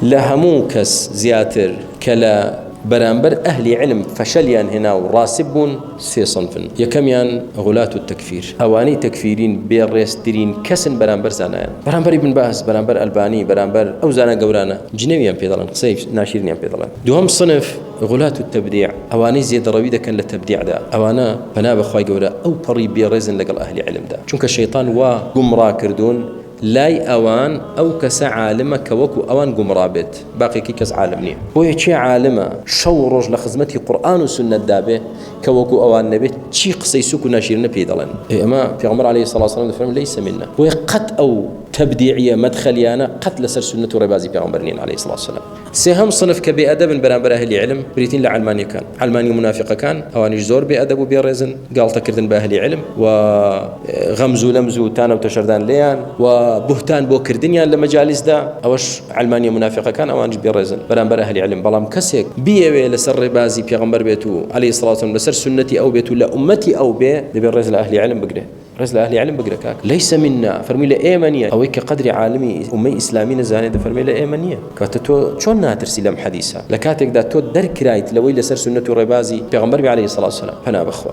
لە هەموو کەس زیاتر کە لە بەرامبەر ئەهلی علم فەشەلیان هێنا و ڕاسب بوون سێ سنفن، یەکەمیان غولات التکفیر، ئەوانەی تەکفیرین بێ ڕێزترین کەسن بەرامبەر زانایان، بەرامبەر ئیبن باز، بەرامبەر ئەلبانی، بەرامبەر ئەو زانا گەورانە جنێویان پێ دەڵێن، قسەی ناشیرینیان پێ دەڵێن. دووەم سنف غولات التبدیع، ئەوانەی زێدەڕەوی دەکەن لە تەبدیعدا، ئەوانە پەنا بە خوای گەورە ئەو پەڕی بێ ڕێزن لەگەڵ ئەهلی علمدا، چونکە شەیتان وا گومڕا کردوون لای ئەوان ئەو کەسە عالمە کە وەکو ئەوان گومڕا بێت، باقیەکەی کەس عالم نیە. بۆیە کێ عالمە شەو و ڕۆژ لە خزمەتی قورئان و سوننەتدا بێ کە وەکو ئەوان نەبێت چی قسەی سوک و ناشیرنە پێی دەڵێن؟ ئێ ئەمە پێغەمبەر علیە الصلوە والسلام دەفەرموێ لیس منا. بۆیە قەت ئەو تەبدیعیە مەدخەلیانە قەت لەسەر سوننەت و ڕێبازی پێغەمبەر نین علیە الصلوە والسلام. سێهەم سنف کە بێ ئەدەبن بەرامبەر ئەهلی علم بریتین لە عەلمانیەکان، عەلمانی و مونافیقەکان، ئەوانیش زۆر بێ ئەدەب و بێ ڕێزن، گاڵتە کردن بە ئەهلی علم و غەمز و لەمز و تانە و تەشەردان لێیان و بوهتان بۆ کردنیان لە مەجالیسدا، ئەوەش عەلمانیە مونافیقەکان ئەوانیش بێ ڕێزن بەرامبەر ئەهلی علم، بەڵام کەسێک بیەوێ لەسەر ڕێبازی پێغەمبەر بێت و علیە الصلوە والسلام لەسەر سوننەتی ئەو بێت و لە ئوممەتی ئەو بێ دەبێ ڕێز لە ئەهلی علم بگرێ. ڕێز لە ئەهلی علم بگرە کاک ليس منا فەرمووی لە ئێمە نییە ئەوەی کە قەدری عالمی ئومەی ئیسلامی نەزانێت دەفەرمێ لە ئێمە نییە کەواتە تۆ چۆن ناترسی لەم حەدیسە لە کاتێکدا تۆ دەرکرایت لەوەی لەسەر سوننەت و ڕێبازی پێغەمبەر بی عەلەیهی سڵاو سەلام پەنا بەخوا.